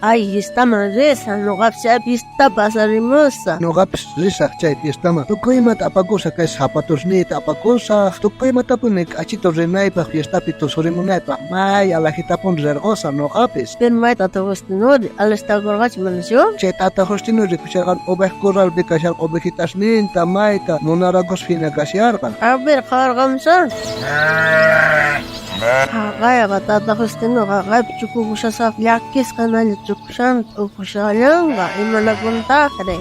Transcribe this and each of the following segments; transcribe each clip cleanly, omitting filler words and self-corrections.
Ay, fiestaman risaj, noqapis chay fiesta pasarimusaj. Noqapis risaj chay fiestaman. Tukuy imata apakusaj, kay zapatosniyta apakusaj, tukuy imatapuni k'achito rinaypaj fiestapi tusurimunaypaj, may alajitapuni rerqosaj noqapis. Pero may tata Justinori, alistakorqachu manachu? Chay tata Justino rikusharqan oveja corralpi kasharqa ovejitasninta mayta munarakuspa jina kasharqa. A ver, qhawarqamusaj. Jaqayqa tata Justinoqa jaqaypi chukukushasqa llakisqa hinalla chukushan t'ukushallanqa imanakuntajri.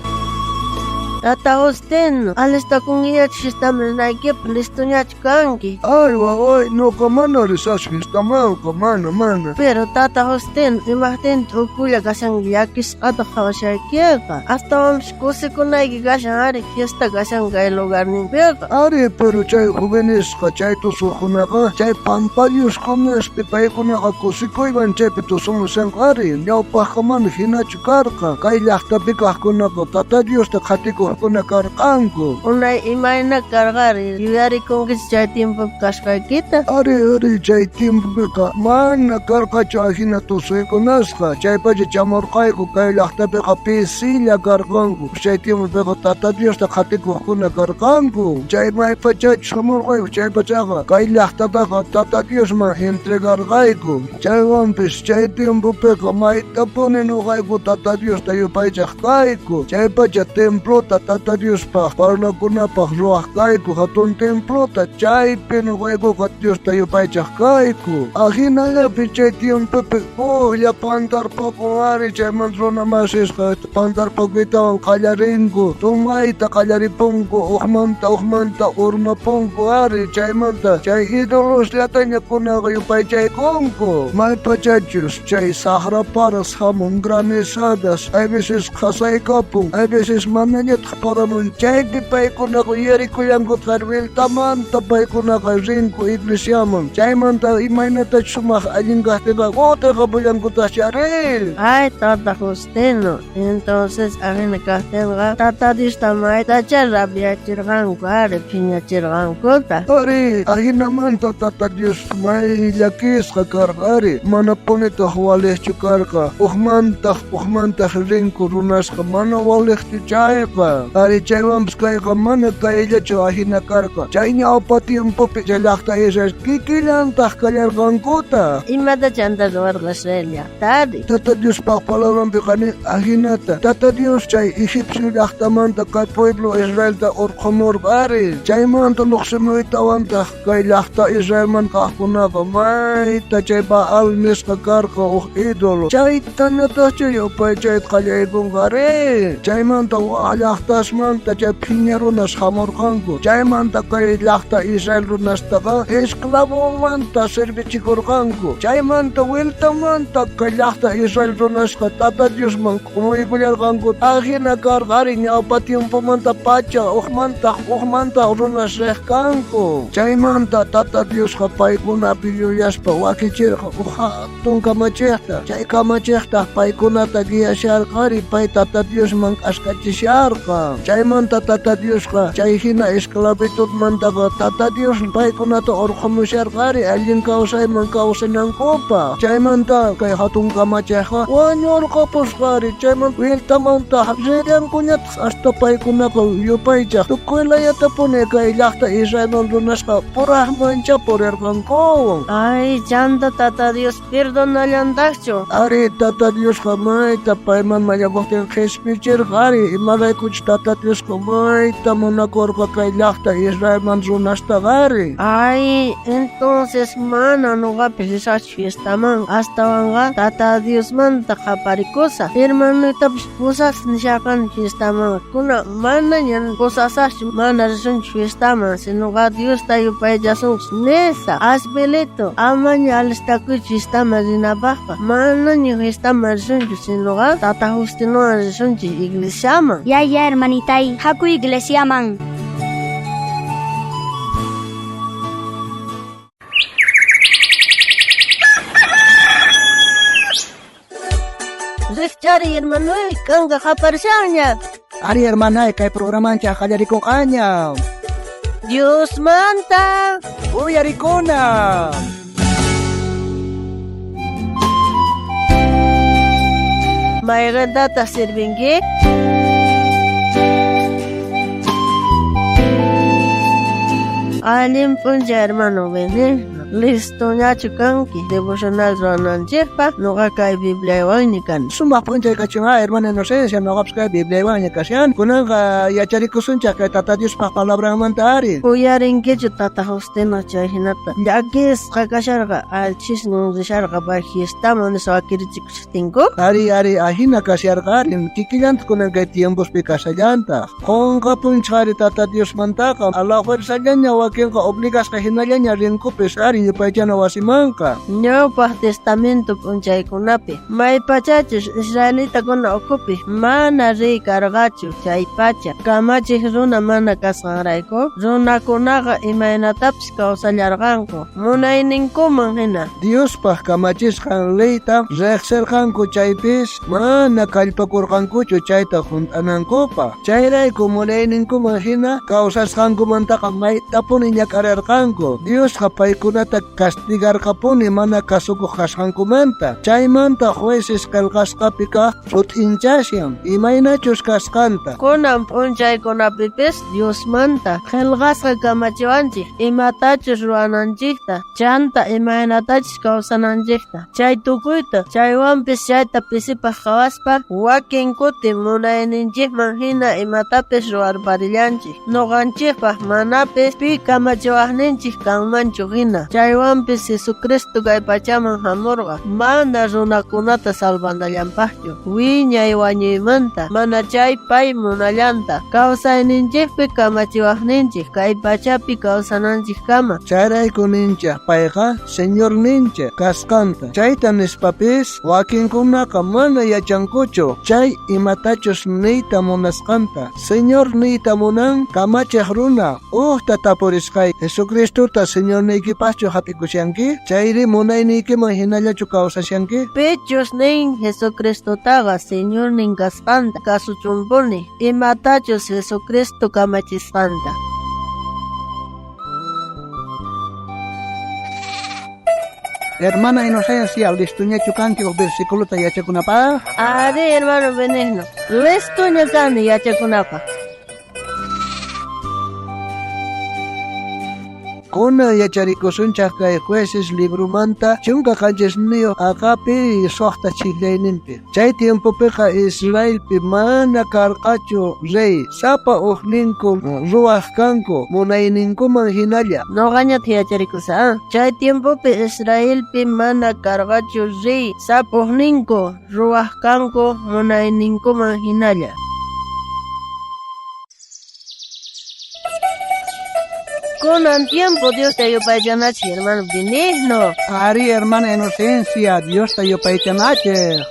Tata Justino, alistakunkiñachu fiestaman rinaykipaj, listoñachu kanki? Ay, waway, noqa mana risaschu fiestamanqa, mana, mana. Pero tata Justino, imajtin t'ukulla kashanki llakisqata qhawashaykeqa? Astawanpis kusikunayki kashan ari fiesta kashan kay lugarninpiqa. Ari, pero chay jovenesqa, chay tusuqkunaqa, chay pampayus comunaspi paykunaqa kusikuywan chaypi tusumushanku ari. Ñawpajqa mana jinachu karqa. Kay llajtapi kajkunaqa Tata Diosta qhatikuqkuna karqanku. Unay imayna karqari, yuyarikunkichu chay tiempopi kasqaykita? Ari, ari, chay tiempopiqa mana karqachu ajina tusuykunasqa. Chaypacha chamurqayku kay llajtapiqa pisilla karqanku. Chay tiempopiqa Tata Diosta qhatikuqkuna karqanku. Chay maypachachus jamurqayku chaypachaqa kay llajtataqa Tata Diosman entregarqayku. Chaywanpis chay tiempopiqa maytapuni noqayku Tata Diosta yupaychaj kayku. Chaypacha templota Tata Diospaj parlakunapaj ruwaj kayku, jatun templota, chaypi noqaykuqa Diosta yupaychaj kayku. Ajinallapi chay tiempopi ujlla pantarpakun ari, chaymanta runa masisqa pantarpakuytawan qallarinku, tomayta qallaripunku, ujmanta ujmanta urmapunku ari, chaymanta chay idolosllataña kunaqa yupaychaykunku. Maypachachus chay sajra paras jamun granizadas, hay veces qhasaykapun, hay veces manañataq paramun, chaypi paykunaqa yuyarikullankutaj vueltamanta paykunaqa rinku iglesiaman, chaymanta imaynatachus sumaj allin kajtinqa kutiqapullankutaj ari. Ay, tata Justino, entonces ajina kajtinqa Tata Diosta maytacha rabiachirqanku ari, phiñachirqankuta. Ari, ajinamanta Tata Dios may llakisqa karqa ari, manapunitaj walejchu karqa, ujmantaj ujmantaj rinku runasqa mana walejchu chayqa. Ari, chaywanpis kayqa mana kayllachu ajina karqa. Chay ñawpa tiempopi chay llajta Israel kikillantaj kallarqankuta. Imata chanta ruwarqa Israel llajtari? Tata Diospaj palabranpiqa nin ajinata. Tata Dios chay egipcio llajtamanta kay pueblo Israelta urqhumurqa ari. Chaymanta lluqsimuytawantaj kay llajta Israelman kajkunaqa mayta chay Baal nisqa karqa uj ídolo. Chaytañatajchu yupaychayta qallaykunqa ari. Chaymanta waj llajtasmanta chay phiña runas jamurqanku. Chaymanta kay llajta Israel runastaqa esclavomanta servichikurqanku. Chaymanta vueltamanta kay llajta Israel runasqa Tata Diosman k'umuykullarqanku. Ajina karqa ari ñawpa tiempomanta pacha ujmanta ujmanta runas rej kanku. Chaymanta Tata Diosqa paykunapi yuyaspa wakichirqa uj jatun kamachejta. Chay kamachejtaj paykunata guiasharqa ari, pay Tata Diosman k'askachisharqa. Chaymanta Tata Diosqa chay jina esclavitudmantaqa Tata Dios paykunata urqhumusharqa ari allin kawsayman kawsanankupaj. Chaymanta kay jatun kamachejqa wañurqapusqa ari, chaymanta vueltamanta rillankuñataj hasta paykunaqa yupaychaj. Tukuy layatapuni kay llajta Israelman runasqa purajmancha purirqankuwan. Ay, chanta Tata Dios perdonallantajchu? Ari, Tata Diosqa mayta payman mañakojtin qhespicherqa ari, imaraykuchus Tata Diosqa mayta munakorqa kay llajta Israelman runastaqa ari. Ay, entonces mana noqapis risajchu fiestaman, astawanqa Tata Diosmanta qhaparikusaj. Hermanoytapis pusasaj nisharqani fiestaman. Kuna manaña pusasajchu, mana risunchu fiestaman, sinoqa Diosta yupaychasunchis nisaj. Asbelito, amaña alistakuychu fiestaman rinapajqa, manaña fiestaman risunchu, sinoqa Tata Justinowan risunchis iglesiaman. Ya, ya, hermanitay, haku iglesiaman. Rijchari, hermanoy, kanka qaparishanña. Ari, hermanay, kay programanchej qallarikunqaña. Diosmanta Uyarikuna. Mayqentataq sirvinki? Allin p'unchay hermano Benigno. Listoñachu kanki devocional ruwananchikpaq? Nuqa kay Bibliaywanña kani. Sumaq p'unchay kachun ha, hermana Inocencia, noqapis kay Bibliaywanña kashan. Kunanqa yacharikusunchaq kay Tata Diospaq palabranmanta ari. Uyarinkichu Tata Justino chay hinata? Llakisqa kasharqa, alchisnin risharqa pay fiestaman nispa wakirichikushajtinku. Ari, ari, ajina kasharqa ari, kikillantaq kunan kay tiempospi kashallantaq. Qonqapunchaq ari Tata Diosmantaqa, a la fuerzallaña wakinqa obligasqa hinallaña rinkupis ari yupaychana wasimanqa. Ñawpaq Testamento p'unchaykunapi, maypachachus israelitakuna ukhupi mana rey karqachu chaypacha, kamachej runa mana kasqanrayku, runakunaqa imaynatapis kawsallarqanku munayninkuman hina. Diospaq kamachisqan leyta rejserqanku chaypis, mana kallpakurqankuchu chayta junt'anankupaq. Chayrayku munayninkuman hina kawsasqankumantaqa maytapuni ñak'ararqanku. Diosqa paykunata castigarqapuni mana kasukuq kasqankumanta. Chaymanta jueces qelqasqapi kaq sut'inchashan imaynachus kasqanta. Kunan p'unchaykunapipis Diosmanta qelqasqa kamachiwanchik imatachus ruwananchikta, chanta imaynatachus kawsananchikta. Chay tukuyta, chaywanpis chayta pisipaq qhawaspa, wakin kuti munayninchikman hina imatapis ruwarparillanchik. Noqanchikpaq manapis pi kamachiwaqninchik kanmanchu hina. Chaywanpis Jesucristo kay pachaman hamurqa, mana runakunata salvanallanpaqchu, wiñay wañuymanta, mana chay pay munallanta. Kawsayninchikpi kamachiwaqninchik kay pachapi kawsananchikkama. Chayrayku ninchik payqa Señorninchik kasqanta. Chayta nispapis wakinkunaqa mana yachankuchu chay imatachus niyta munasqanta. Señor niyta munan kamachej runa. Ujta tapurisqay, Jesucristota Señorniykipaqchu hap'ikushanki? Chayri munayniykiman hinallachu kawsashanki? Pichus nin Jesucristotaqa Señornin kasqanta kasuchunpuni imatachus Jesucristo kamachisqanta. Hermana Inocencia, listoñachu kanki uj versículota yachakunapaq? Ari, hermano Benigno, listoña kani yachakunapaq. Kunan yacharikusunchaq kay jueces libromanta 17 aqapi 6 chijllayninpi. Chay tiempopiqa Israelpi mana karqachu rey, sapa ujninku ruwaq kanku munayninkuman hinalla. Noqañataq yacharikusaq. Chay tiempopi Israelpi mana karqachu rey, sapa ujninku ruwaq kanku munayninkuman hinalla. Kunan tiempo Diosta yupaychanachik, hermano Benigno. Ari, hermana Inocencia, Diosta yupaychanachik.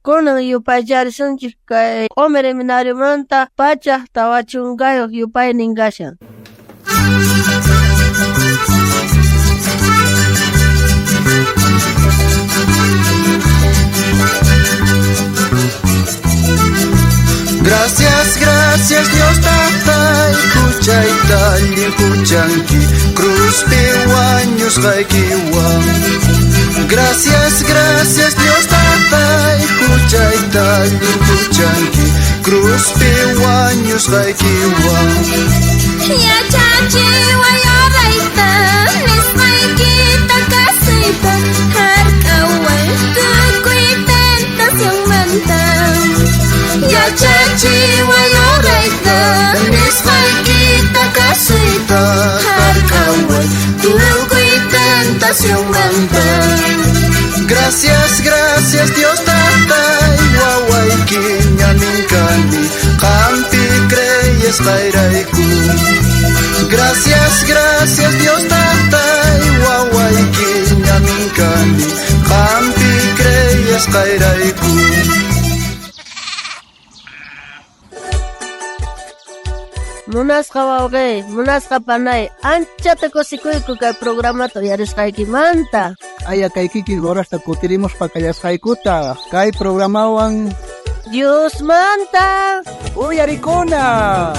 Kunan yupaycharisunchik kay Q'omer Seminariomanta 140 yupaynin kashan. Gracias, gracias Dios tatay, huchayta allipuchanki, cruzpi wañusqaykiwan. Gracias, gracias Dios tatay, huchayta allipuchanki, cruzpi wañusqaykiwan. Yachachiway orayta, nisqaykita kasuyta, hark'away tukuy tentacionmanta. Yachachiway orayta, nisqaykita kasuyta, hark'away tukuy tentacionmanta. Gracias, gracias Dios tatay, wawayki ñamin kani, qampi creyesqayrayku. Gracias, gracias Dios tatay, wawayki ñamin kani, qampi creyesqayrayku. Munasqa wawqi, munasqa panay, anchata kusikuyku kay programata uyarisqaykimanta. Aya kay kikin horasta kutirimuspa kallasqaykuta kay programawan Diosmanta uyarikuna.